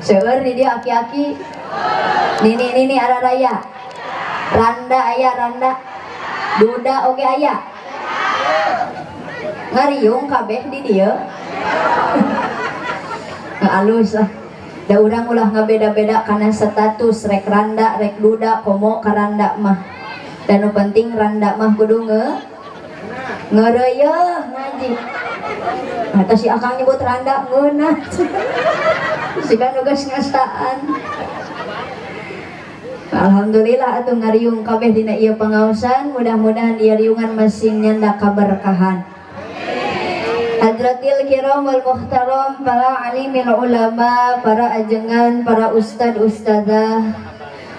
Seueur di dieu aki-aki. Nini-nini araraya. Randa aya randa. Duda oge aya. Ngariung kabeh di dieu. Alus lah. Da urang ulah ngabeda-beda kana status rek randa rek duda komo karanda mah. Dan nu penting randa mah kudu ngeureuyeung ngaji. Nah, si akang nyebut randa ngeunah. Siga nu geus ngasaan. Alhamdulillah atuh ngariung kabeh dina ieu pangaosan, mudah-mudahan ieu riungan masing nyanda kaberkahan. Hadratil kiram wal muhtaram, para alimil ulama, para ajengan, para ustad ustadzah,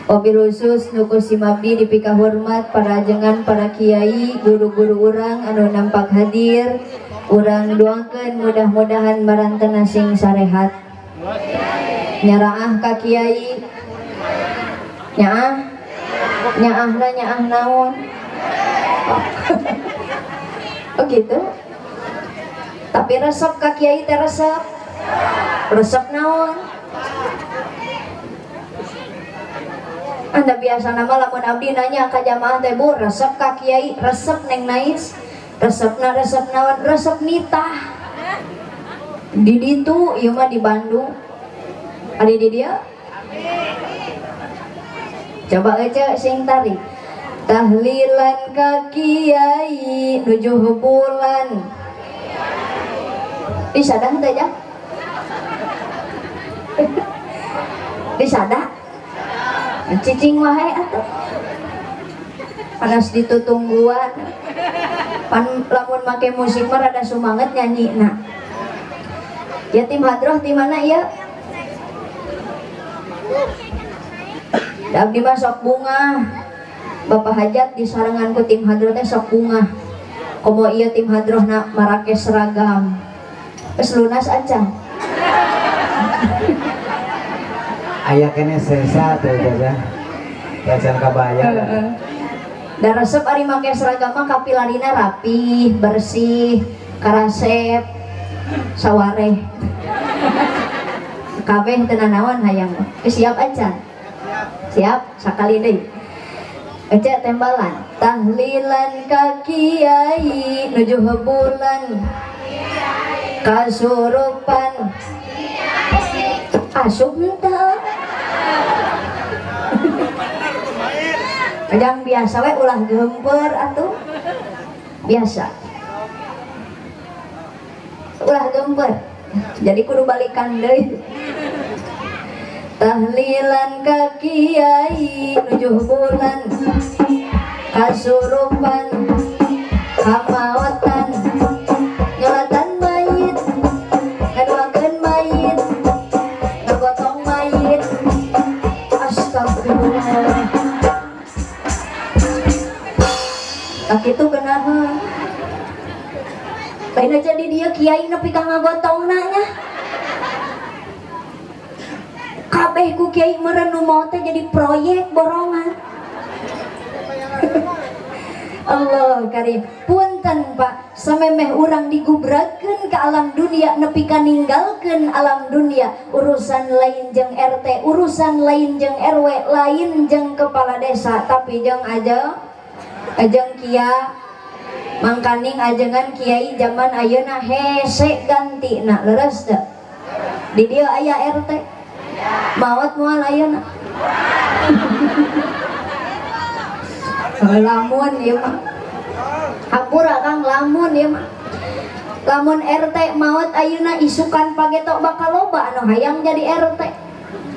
wabil khusus nu ku simabdi dipikahormat para ajengan, para kiai, guru-guru urang anu nampak hadir, urang doakeun mudah-mudahan marantena sing sarehat. Nyaraah ka kiai, nyaah, nyaahna nyaah naon? Oh gitu. Tapi resep ka kiai teh resep. Resep naon? Anda biasa nama lamun abdi nanya ka jamaah teh, Bu, resep ka kiai, resep neng nais, resepna resep naon? Resep nitah. Di ditu ieu mah di Bandung. Ari di dieu? Coba aja sing tarik. Tahlilan ka kiai nuju bulan. Disadah teh ya? Disadah? Cicing wae atuh. Panas ditutungguan. Pan lamun make musik mah rada sumanget nyanyina. Ya tim hadroh di mana ya? Da abdi mah sok bunga. Bapak hajat di sarengan ku tim hadroh teh sok bunga. Komo ieu tim hadrohna marake seragam. Geus lunas aja. Aya kene sesa teh jajan. Jajan kabaya. Da resep ari make seragam mah kapilarina rapih, bersih, karasep, sawareh. Kabeh teu nanaon hayang mah. Geus siap acan? Siap, sakali deui. Ece tembalan. Tahlilan ka kiai nuju bulan. Kasurupan. Asup henteu. Jang biasa we ulah geumpeur atuh. Biasa. Ulah geumpeur. Jadi kudu balikan deui. Tahlilan ka kiai nuju bulan. Kasurupan kamaotan nyolatan mayit ngaduakeun mayit ngagotong mayit. Astagfirullah. Tak kitu genahan. Lain aja di dia kiai nepi ka ngagotongna nya. Kabeh ku kiai meureun nu maot teh jadi proyek borongan. Allah karim. Punten Pak, samemeh urang digubrakeun ke alam dunia nepi ka ninggalkeun alam dunia, urusan lain jeung RT, urusan lain jeung RW, lain jeung kepala desa, tapi jeung aja ajeng kia mangkaning ajengan kiai zaman ayeuna hese gantina leres teu? Di dieu aya RT. Maot moal ayeuna. Lamun ieu mah. Hampura Kang, lamun ieu mah. Lamun RT maot ayeuna isukan pageto bakal loba anu hayang jadi RT.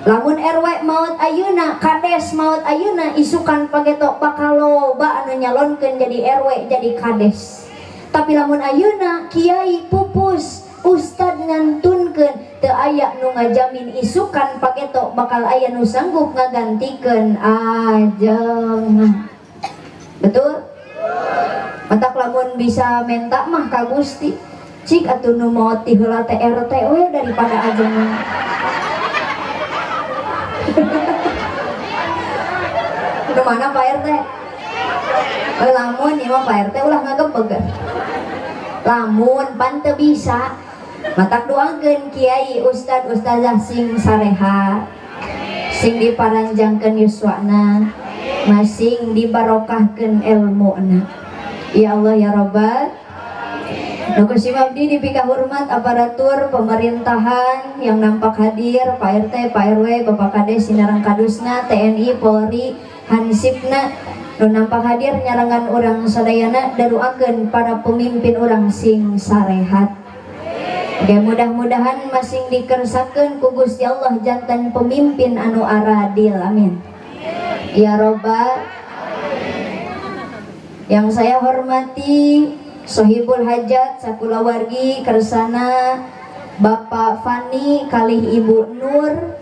Lamun RW maot ayeuna, kades maot ayeuna isukan pageto bakal loba anu nyalonkeun jadi RW, jadi kades. Tapi lamun ayeuna kiai pupus, ustad ngantunkeun, teu aya nu ngajamin isukan pageto bakal aya nu sanggup ngagantikeun ajengan. Betul? Matak lamun bisa menta mah ka Gusti. Cik atuh nu maot ti heula teh RT we daripada ajengan. Nu mana Pak RT? Lamun ieu mah Pak RT ulah ngagebeg. Lamun pan teu bisa. Matak doakeun kiai, ustad, ustazah sing sarehat, sing diparanjangkeun yuswana, masing dibarokahkeun ilmuna. Ya Allah ya Rabbal. Nu ku sim abdi dipikahormat aparatur pemerintahan yang nampak hadir, Pak RT, Pak RW, Bapak Kades, sinareng Kadusna, TNI, Polri, Hansipna, nu nampak hadir nyarengan urang sadayana, daruakeun para pemimpin urang sing sarehat. Oke, mudah-mudahan masing dikersakeun ku Gusti Allah janten pemimpin anu aradil, amin. Ya Robbal. Yang saya hormati Sohibul Hajat sakulawargi kersana Bapak Fani kalih Ibu Nur.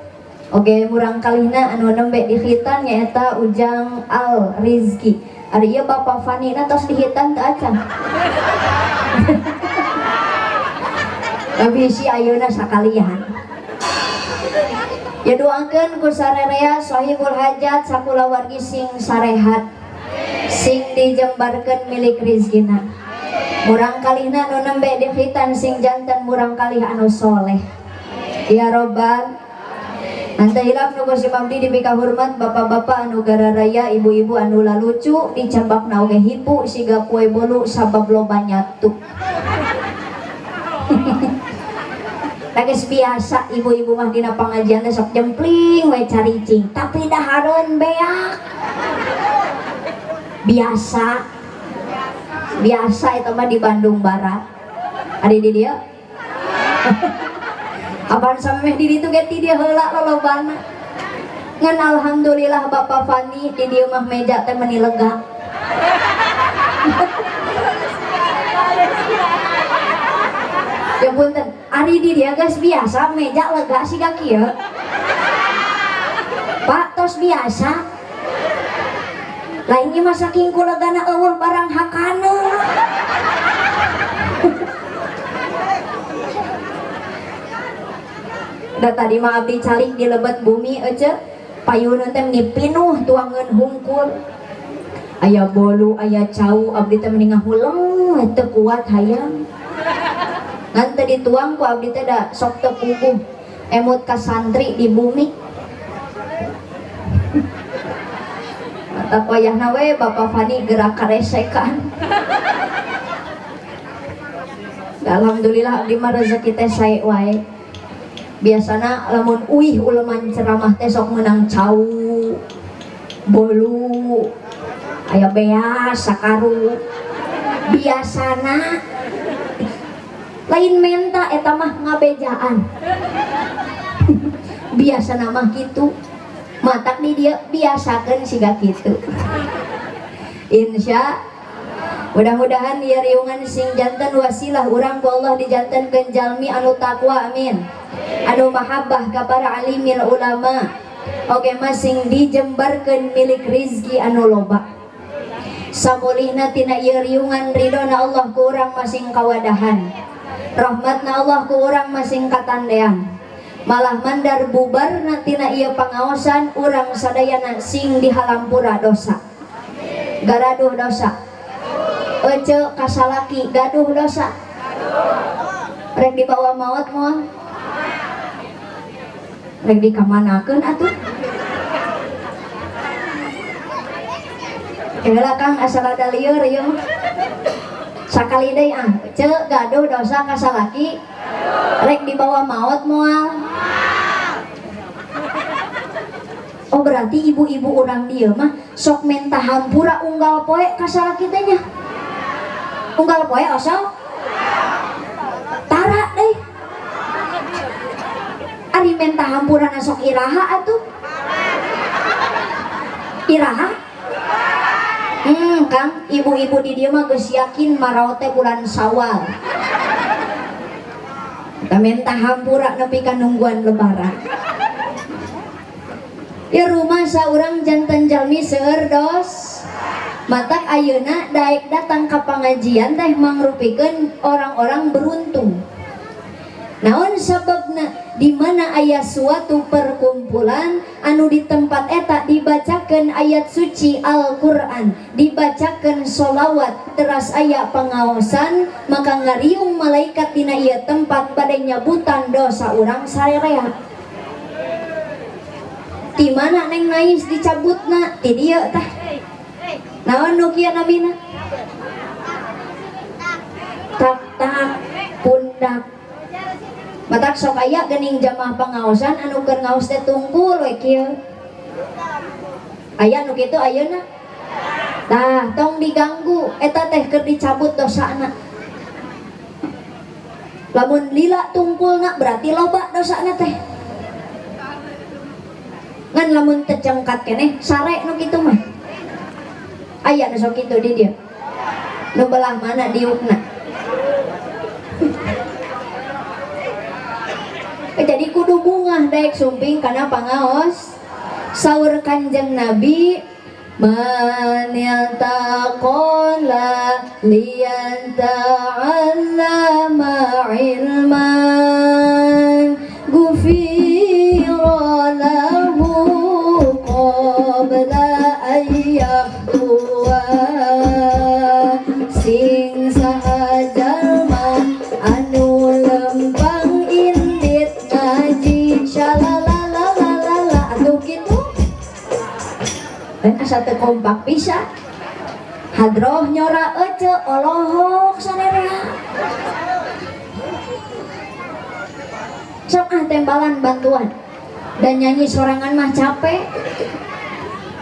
Oke, murang kalihna anu nembe di khitan nyaeta Ujang Al Rizki. Ari ieu Bapak Fani na tos dihitan teu acan? Tapi si ayeuna sakalian. Ya, doakeun ku sarerea Sohibul Hajat sakulawargi sing sarehat, sing dijembarkeun milik rizkina. Murang kalihna nu nembe di khitan sing janten murang kalih anu soleh. Ya Robbal. Anta hilaf nu ku sim abdi dipikahormat bapak-bapak anu gararaya, ibu-ibu anu lalucu, dicabakna oge hipu siga kue bolu sabab loba nyatu. Geus biasa ibu-ibu mah dina pangajian teh sok jempling we caricing, tapi dahareun beak. Biasa. Biasa itu mah di Bandung Barat. Ari di dieu. Apaan sampe meh di ditu ge ti dieu heula lolobana. Ngan alhamdulillah Bapak Fani di dieu mah meja teh meni lega. Ya punten, ari di dieu geus biasa meja lega siga kieu. Pak, tos biasa. Lain ieu mah saking kulegana eueuh barang hakana. Da tadi mah abdi calik di lebet bumi ece, payuneun teh meni pinuh tuangeun hungkul. Aya bolu, aya cau, abdi teh meni ngahuleng we teu kuat hayang. Ngan teu dituang ku abdi teh da sok teu puguh emut ka santri di bumi. Mata wayahna we Bapak Fani gerak karesekan. Alhamdulillah abdi mah rezeki teh sae wae. Biasana lamun uih uleman ceramah teh sok meunang cau, bolu, aya beas sakaru. Biasana lain menta eta mah ngabejaan. Biasana mah kitu. Matak di dieu biasakeun siga kitu. Insya mudah-mudahan ieu riungan sing janten wasilah urang ku Allah dijantenkeun jalmi anu takwa, amin. Anu mahabbah ka para alimil ulama. Oge masing dijembarkeun milik rizki anu loba. Samulihna tina ieu riungan ridona Allah ku urang masing kawadahan. Rahmatna Allah ku urang masing katandean. Malah mandar bubarna tina ieu pangaosan urang sadayana sing dihalampura dosa. Garaduh dosa. Ece kasalaki gaduh dosa. Rek dibawa maot moal? Rek dikamanakeun atuh? Heula Kang asal ada lieur ieu mah. Sakali deui ah, ece gaduh dosa kasalaki rek dibawa maot moal? Oh berarti ibu-ibu urang dieu mah sok menta hampura unggal poe ka salaki teh nya. Unggal poe osok? Tara deui. Ari menta hampurana sok iraha atuh? Iraha? Kang, ibu-ibu di dieu mah geus yakin maraot teh bulan Syawal. Kita minta hampura nepi ka nungguan lebaran. Ya rumah saurang janten jalmi seueur dos. Matak ayeuna daek datang ka pangajian teh mangrupikeun orang-orang beruntung. Naon sababna? Di mana aya suatu perkumpulan anu di tempat eta dibacakan ayat suci Al-Quran, dibacakan sholawat, teras aya pengaosan, maka ngariung malaikat dina ieu tempat bade nyabutan dosa urang sarerea. Di mana Neng Nais dicabutna? Ti dieu tah. Naon nu kieu namina? Tak tak pundak. Matak sok aya geuning jamaah pangaosan anu keur ngaos teh tungkul we kieu. Aya nu kitu ayeuna? Tah, tong diganggu, eta teh keur dicabut dosana. Lamun lila tungkulna berarti loba dosana teh. Ngan lamun teu cengkat keneh sare nu kitu mah. Aya nu sok kitu di dieu. Nu belah mana diukna? Jadi kudu bungah daek sumping kana pangaos. Saur Kanjeng Nabi, man yataqala liyata'allama ilman gufira lahu qabla an yakhtuwa. Sing saha jalma anu lempang indit ngaji shalalalalala atuh kitu. Asa teu kompak pisan. Hadroh nyora ece olohok sarerea. Sok ah tembalan bantuan. Dan nyanyi sorangan mah capek.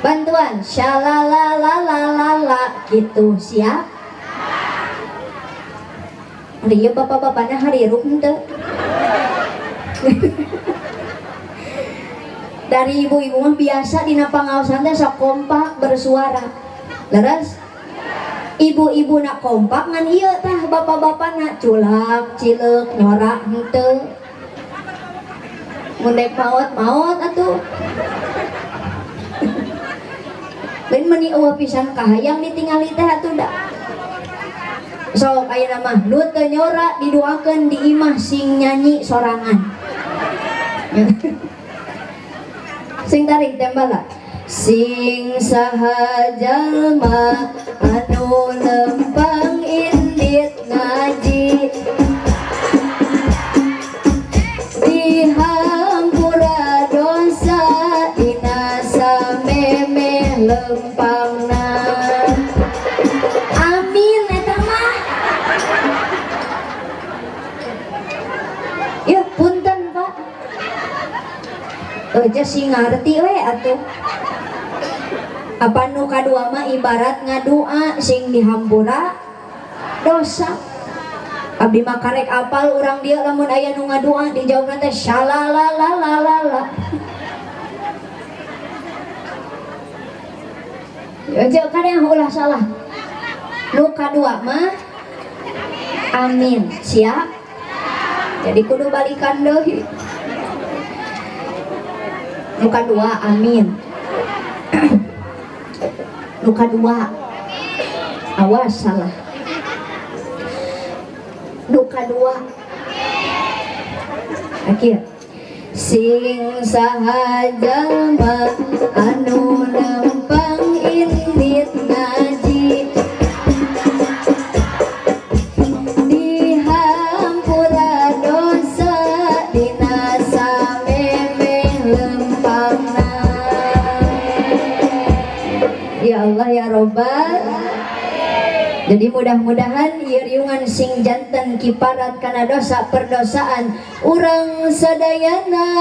Bantuan shalalalalala gitu, siap? Ari ieu bapak-bapakna harirup henteu. Dari ibu-ibu mah biasa dina pangaosan teh sok kompak bersuara. Leres? Ibu-ibu nak kompak ngan ieu tah bapak-bapakna culak, cileuk, norak henteu. Mun dek maot maot atuh. Lain meuni eueuh pisan kahayang ditingali teh atuh da. Sok ayeuna mah nu teu nyora didoakeun di imah sing nyanyi sorangan. Sing tarik tembala. Sing saha jalma anu lempang indit ngaji dihampura dosa dina samemeh lempangna. Amin eta mah. Ya punten Pak. Aja sing ngarti we atuh. Apa nu kadua mah ibarat ngadua sing dihampura dosa. Abdi mah karek apal urang dieu lamun aya nu ngadua dijawabna teh shalalalalala. Aja kadang ulah salah. Nu kadua mah amin. Siap? Jadi kudu balikan deui. Nu kadua amin. Nu kadua awas salah. Nu kadua akhir. Sing saha jalma anu lempang indit ngaji dihampura dosa dina samemeh lempangna. Ya Allah ya Robbal. Jadi mudah-mudahan ieu riungan sing janten kiparat kana dosa perdosaan urang sadayana.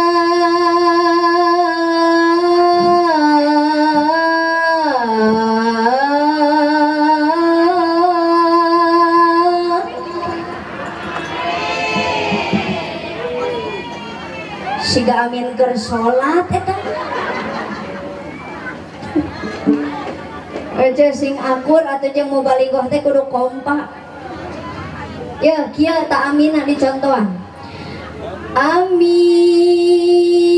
Siga amin keur salat eta. Aja sing akur atau jeung mubalighah teh kudu kompak. Ya kieu tak amina dicontohan. Amin.